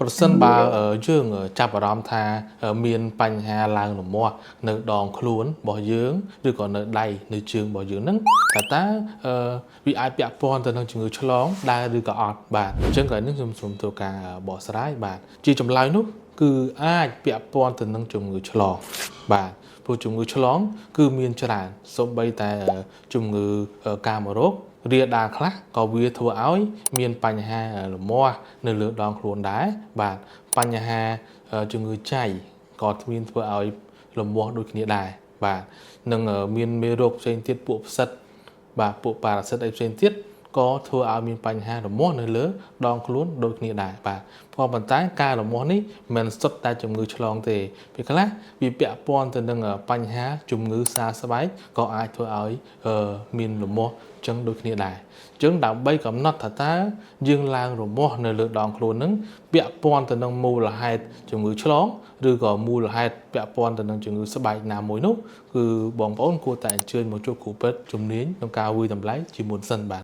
ប្រសិនបើយើងចាប់អារម្មណ៍ថាមានបញ្ហាឡើងរមាស់នៅដងខ្លួនរបស់យើងឬក៏នៅដៃនៅជើងរបស់យើងហ្នឹងតើវាអាចពាក់ព័ន្ធទៅនឹងជំងឺឆ្លងដែរឬក៏អត់បាទអញ្ចឹងកន្លែងនេះខ្ញុំសូមធ្វើការបកស្រាយបាទជាចម្លើយនោះគឺអាចពាក់ព័ន្ធទៅនឹងជំងឺឆ្លងបាទព្រោះជំងឺឆ្លងគឺមានច្រើនសូម្បីតែជំងឺកាមរោគរាលដាលខ្លះក៏វាធ្វើឲ្យមានបញ្ហារមាស់នៅលើដងខ្លួនដែរបាទបញ្ហាជំងឺចៃក៏មានធ្វើឲ្យរមាស់ដូចគ្នាដែរបាទនិងមានមេរោគផ្សេងទៀតពួកផ្សិតបាទពួកប៉ារ៉ាស៊ីតអីផ្សេងទៀតក៏ធ្វើឲ្យមានបញ្ហារមាស់នៅលើដងខ្លួនដូចគ្នាដែរបាទក៏ប៉ុន្តែការរមាស់នេះមិនសុទ្ធតែជំងឺឆ្លងទេពេលខ្លះវាពាក់ព័ន្ធទៅនឹងបញ្ហាជំងឺសើស្បែកក៏អាចធ្វើឲ្យមានរមាស់ចឹងដូចគ្នាដែរអញ្ចឹងដើម្បីកំណត់ថាតើយើងឡើងរមាស់នៅលើដងខ្លួននឹងពាក់ព័ន្ធទៅនឹងមូលហេតុជំងឺឆ្លងឬក៏មូលហេតុពាក់ព័ន្ធទៅនឹងជំងឺស្បែកណាមួយនោះគឺបងប្អូនគួរតែអញ្ជើញមកជួបគ្រូពេទ្យជំនាញក្នុងការវាយតម្លៃជាមុនសិនបាទ។